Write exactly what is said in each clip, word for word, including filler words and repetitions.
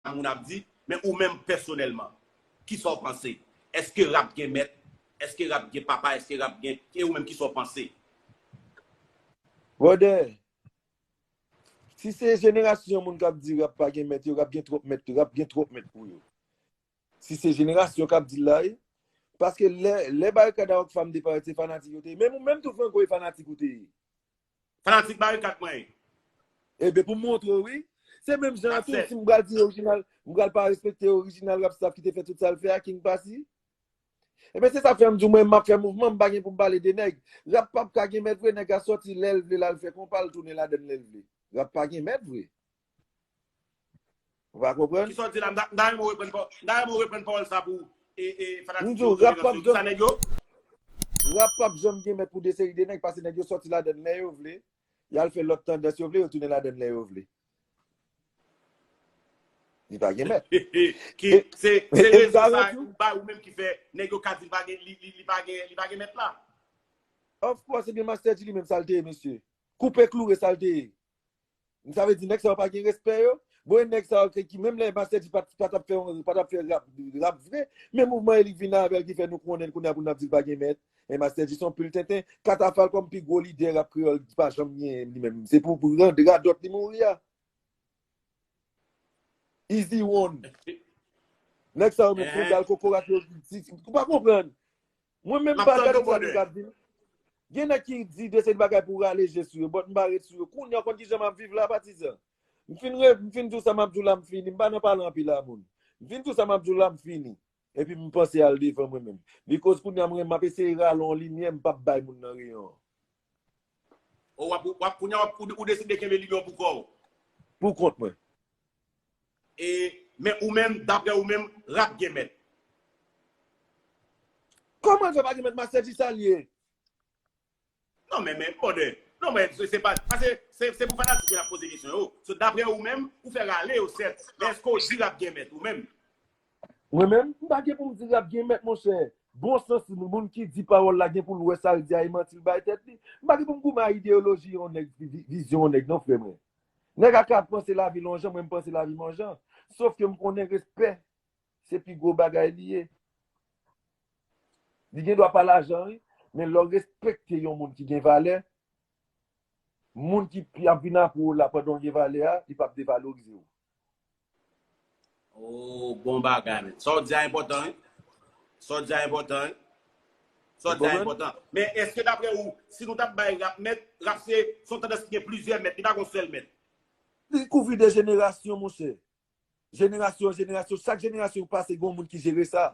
sa moun ap di, men ou menm pèsonèlman, kisa w panse? Èske rap gen mèt? Èske rap gen papa? Èske rap gen, e ou menm, kisa w panse? Brother, si se jenerasyon moun k ap di rap pa gen mèt yo, rap gen twòp mèt, rap gen twòp mèt pou yo. Si se jenerasyon k ap di l la, wi. Paske lè, lè Barikad a Rockfam te parèt, se fanatik yo te ye. Menm ou menm tou, Franco, e fanatik ou te ye. Fanatik Barikad mwen ye. Ebyen, pou m montre w, wi. Se menm jan an tou, si m pral di Orijinal, m pral pa respekte Orijinal Rap Staff ki te fè tout sa l fè a, King Passy. Ebyen, se sa k fè m di w, mwen, m ap fè mouvman, m pa gen pou m pale de nèg. Rap p ap ka gen mèt vre, nèg a sòti lè l vle, l al fè konpa, l tounen ladann lè l vle. Rap pa gen mèt vre. Ou pa konprann? Kisa w di la? M ta renmen w reprann pawòl sa pou e, e, fanatik yo. Kisa nèg yo? Rap p ap janm gen mèt pou de seri de nèg, paske nèg yo sòti ladann lè yo vle, y al fè lòt tandans yo vle, yo tounen ladann lè yo vle. Li pa gen mèt. Ki, se, se rezon sa ou bay ou menm ki fè nèg yo ka di li pa gen, li, li, li pa gen, li pa gen mèt la. Of course, ebyen Master Dji li menm sa l te ye, mesye. Koupe kloure sa l te ye. Sa vle di nèg sa yo pa gen respè yo. Bon, e nèg sa yo ki, ki menm lè Master Dji pa t, pa t ap fè, pa t ap fè rap, rap vre, men mouvman Elik vin avè l ki fè nou konnen l kounye a pou n ap di l pa gen mèt. E Master Dji se yon pil tenten. Katafal kòm pi gwo lidè rap kreyòl pa janm gen li menm. Se pou, pou rande radòt li mouri a. Easy One. Nèg sa yo menm fondal kokorat yo. Ou pa konprann. Mwen menm m pa gade sa nèg ap di. Gen nèg ki di de seri bagay pou rale je sou yo, but m pa ret sou yo. Kounye a w konn kijan m ap viv la, patizan? M fin, m fin di w sa m ap di w la, m fini. M pa nan pale anpil a moun. M fin di w sa m ap di w la, m fini. Epi m panse al devan mwen menm. Because kounye a mwen, m ap eseye rale yon limyè, m p ap bay moun nan reyon an. Ou w ap, w ap, kounye a w ap, ou, ou deside kenbe limyè w pou kò w. Pou kont mwen. E, men ou menm, daprè ou menm, rap gen mèt. Kòman l fè pa gen mèt, Master Dji, sa l ye? Non, men, men, brother. Non, men, se, se pa, paske se, se pou fanatik yo n ap poze kesyon yo. So, daprè ou menm, ou fè rale yo, sèt. Men èske w di rap gen mèt, ou menm? Mwen menm, m pa gen pou m di rap gen mèt, monchè. Bon sans, moun ki di pawòl la gen pou l wè sa l di a e manti l bay tèt li. M pa gen pou m goumen a ideyoloji yon nèg, vi-, vizyon yon nèg, non, frè mwen. Nèg a ka panse lavi l yon jan, mwen m panse lavi m yon jan. Sof ke m konnen respè, se pi gwo bagay li ye. Li gen dwa pa lajan, wi, men lè w respekte yon moun ki gen valè, moun ki, ki ap vin apre w la pandan w gen valè a, li p ap devalorize w. Oh, bon bagay, men. Sa w di a enpòtan, wi. Sa w di a enpòtan, wi. Sa w di a enpòtan. Men èske daprè ou, si nou t ap bay rap mèt, rap se, se yon tandans ki gen plizyè mèt, li pa gen yon sèl mèt? Li kouvri de jenerasyon, monchè. Jenerasyon an jenerasyon, chak jenerasyon ki pase, gen yon moun ki jere sa.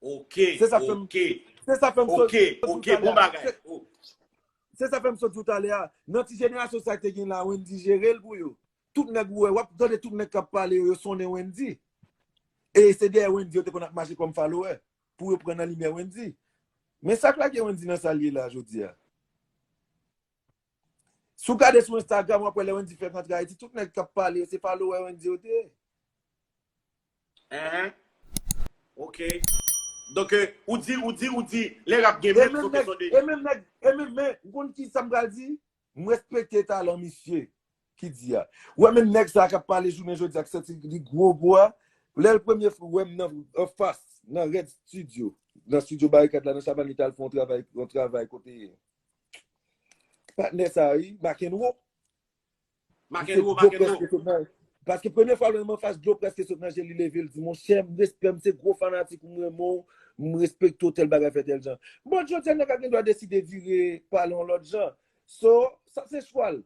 Ok, ok. Se sa fè m, se sa fè m sot, ok, ok, bon bagay. Se sa fè m sot di w talè a. Nan ti jenerasyon sa ki te gen la, Wendy jere l pou yo. Tout nèg ou wè, w ap tande tout nèg k ap pale yo, yo sonnen Wendy. E se dèyè Wendy yo te konn ap mache kòm follower, pou yo pran nan limyè Wendy. Men sa k lage Wendy nan sa l ye la jodi a. Si w gade sou Instagram, w ap wè lè Wendy fèk antre Ayiti, tout nèg k ap pale yo, se follower Wendy yo te ye. Enhen. Ok. Donk, ou di, ou di, ou di, lè rap gen mèt, fòk yo sonde. E menm nèg, e menm nèg, ou konn ki sa m pral di? M respekte talan misye ki di a. Ou wè menm nèg sa a k ap pale jounen jodi a, k santi li gwo gwo a, lè l premye fwa wè m nan anfas, nan Red Studio, nan Studio Barikad la, nan Chavàn, li t al fè yon travay, yon travay kote patnè sa a, wi, Makenwo. Makenwo, Makenwo. Paske premye fwa lè m anfas, dlo prèske sot nan je li, leve l di, monchè, m respè, m se gwo fanatik ou, m renmen w, m respekte w, tèl bagay fè tèl jan. Bon, jodi a nèg la gen dwa deside vire pale yon lòt jan. So, sa se chwa l.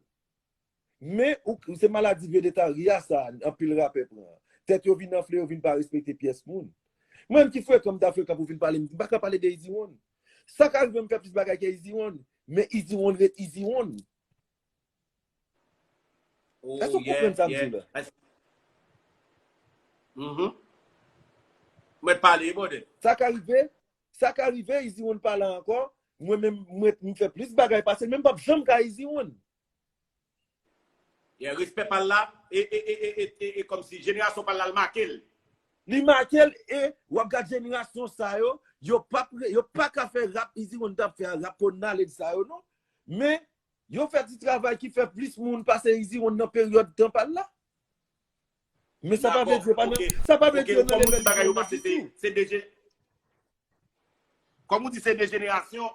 Men, ou, se maladi vedetarya sa, anpil rapè pran. Tèt yo vin anfle, yo vin pa respekte pyès moun. Mwen menm ki frekan, m ta frekan pou vin pale, m pa ka pale de Easy One. Sa ka rive m fè plis bagay ke Easy One, men Easy One ret Easy One. Èske w konprann sa m di w la? Mwen pale, brother. Sa ka rive, sa ka rive, Easy One pa la ankò, mwen menm, mwen, m fè plis bagay pase l, men m p ap janm ka Easy One. Yeah, respè pa l la, e, e, e, e, e, e kòmsi jenerasyon pa l la, l make l. Li make l, e w ap gad jenerasyon sa yo, yo p ap, yo pa ka fè rap Easy One t ap fè a, rap Konale sa yo, non. Men, yo fè ti travay ki fè plis moun pase Easy One nan peryòd tan pa l la. Men sa pa vle di yo pa nan, sa pa vle di yo nan level yo nan ditou. Se deje. Kòm ou di, se dejenerasyon.